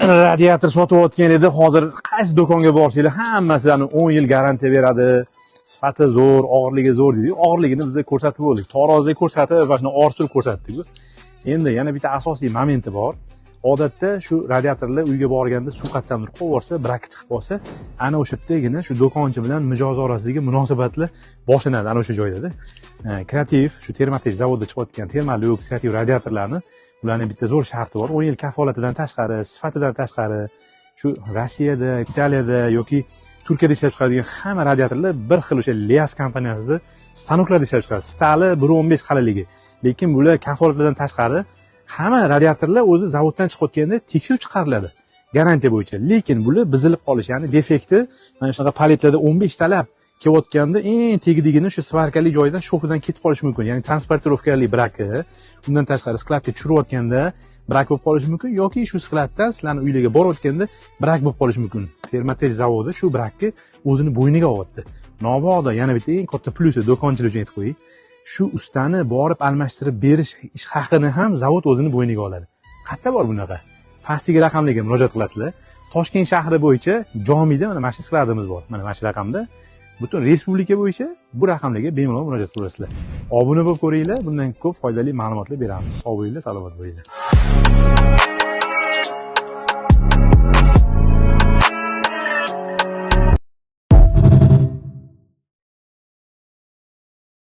Radiator sotayotgan edi. Hozir qaysi do'konga borsanglar, hammasi 10 yil garantiya beradi. Sifati zo'r, og'irligi zo'r deydi. Og'irligini biz ko'rsatib bo'ldik. Tarozida ko'rsatib, mana shuni orttirib ko'rsatdik. Endi yana bitta asosiy momenti bor. Odatda shu radiatorlar uyga borganda suv qayerdandir qo'yib yuborsa, брак chiqib qolsa, ana o'sha yerdagina shu do'konchi bilan mijoz orasidagi munosabatlar boshlanadi ana o'sha joydada. Kreativ, shu Termatech zavodida chiqayotgan Termalux kreativ radiatorlarni, ularni bitta zo'r sharti bor. 10 yil kafolatidan tashqari, sifatidan tashqari, shu Rossiyada, Italiyada yoki Turkiyada ishlab chiqaradigan hamma radiatorlar bir xil o'sha Lias kompaniyasida stanoklarda ishlab chiqaradi. Stali 1.15 qalinligi. Lekin bular kafolatlardan tashqari, hamma radiatorlar o'zi zavoddan chiqayotganda tekshirib chiqariladi garantiya bo'yicha. Lekin bular buzilib qolish, ya'ni defekti mana shunaqa paletlarda 15 talab kelayotganda eng tegidigini o'sha сварка li joyidan, шов idan ketib qolishi mumkin. Ya'ni транспортировка li брак i, undan tashqari склад ga tushirayotganda брак bo'lib qolishi mumkin yoki shu склад dan sizlarni uylarga borayotganda брак bo'lib qolishi mumkin. Termatech zavodi shu брак ni o'zini bo'yniga olyapti. Mabodo yana bitta eng katta plyusi, do'konchilar uchun aytib qo'yay. Shu ustani borib almashtirib berish ish haqini ham zavod o'zini bo'yniga oladi. Qayerda bor bunaqa? Pastdagi raqamlarga murojaat qilasizlar. Toshkent shahri bo'yicha Jomiyda mana shu склад imiz bor. Mana shu raqamda butun respublika bo'yicha bu raqamlarga bemalol murojaat qilasizlar. Obuna bo'lib ko'ringlar, bundan ko'p foydali ma'lumotlar beramiz. Sog' bo'linglar, salomat bo'linglar.